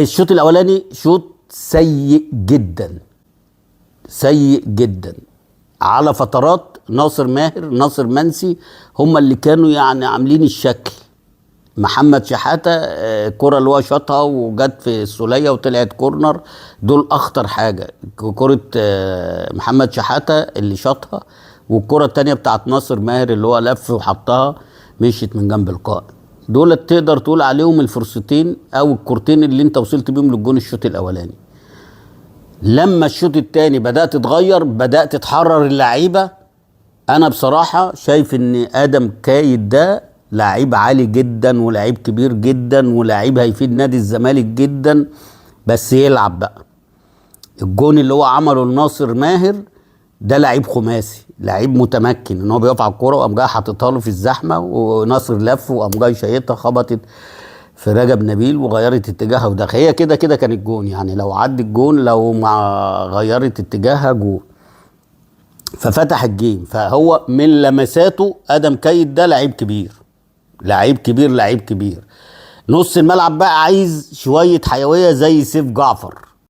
الشوط الاولاني شوط سيء جدا، سيء جدا. على فترات ناصر ماهر، ناصر منسي هم اللي كانوا يعني عاملين الشكل. محمد شحاته الكره اللي هو شاطها وجت في السوليه وطلعت كورنر، دول اخطر حاجة. كره محمد شحاته اللي شاطها، والكره التانية بتاعت ناصر ماهر اللي هو لف وحطها مشيت من جنب القائم. دول تقدر تقول عليهم الفرصتين او الكورتين اللي انت وصلت بيهم للجون الشوط الاولاني. لما الشوط الثاني بدات تتغير، بدات تحرر اللعيبة. انا بصراحة شايف ان ادم كايد ده لعيب عالي جدا، ولاعيب كبير جدا، ولاعيب هيفيد نادي الزمالك جدا، بس يلعب بقى. الجون اللي هو عمله لناصر ماهر ده لعيب خماسي، لعيب متمكن ان هو بيقف على الكورة وقام جاي حاططها له في الزحمة، وناصر لف وقام جاي شايطها، خبطت في رجب نبيل وغيرت اتجاهها ودخل. هي كده كده كان الجون، يعني لو عدى الجون، لو ما غيرت اتجاهها جون. ففتح ال game. فهو من لمساته ادم كايد ده لعيب كبير، لعيب كبير، لعيب كبير. نص الملعب بقى عايز شوية حيوية زي سيف جعفر.